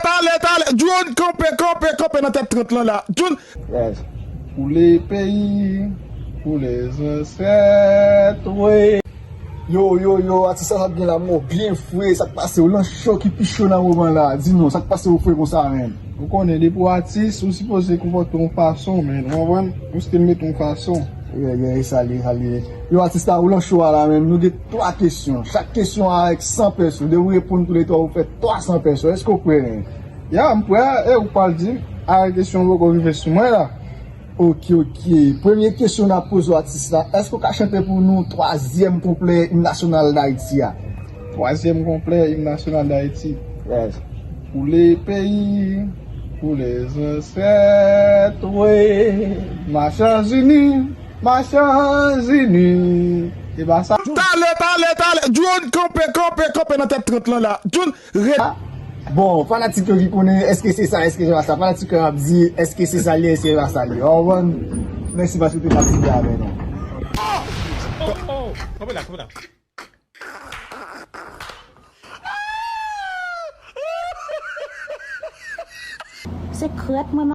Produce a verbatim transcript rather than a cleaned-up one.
Talè, talè, John, kanpe, kanpe, kanpe nan tèt trant lan la. John. Yes. Pou le peyi, pou lèzansèt, wi. Yo, yo, yo, atis sa, sa t gen la mò byen fre, sa k pase w lan cho ki pi cho nan moman la. Di nou, sa k pase w fre konsa, menn? Ou konnen, depi w atis, ou sipoze konpòte w yon fason, menn. Ou konprann? Ou still mete yon fason. Yeah, yeah, e sa l ye, sa l ye. Yo, atis la, ou lan cho a la, menn. Nou gen twa kesyon. Chak kesyon avèk san pèso. Depi w reponn toulètwa, ou fè twa san pèso. Èske w prè, menn? Ya, m prè, e ou pral di m, a kesyon poko rive sou mwen la. Ok, ok. Premye kesyon n ap poze w atis la, èske w ka chante pou nou twazyèm konplè im nasyonal Dayiti a? Twazyèm konplè im nasyonal Dayiti. Yes. Pou le peyi, pou lèzansèt, wi. Machanzini, machanzini. E pa sa. Talè, talè, talè. John, kanpe, kanpe, kanpe nan tèt trant lan la. John, red. Bon, fanatik yo ki konnen èske se sa, èske se pa sa. Fanatik yo ap di èske se sa li ye, èske se pa sa li ye. Ou konprann? Mèsi paske w te patisipe avè nou. Oh, oh, kanpe la, kanpe la. Se krèt mwen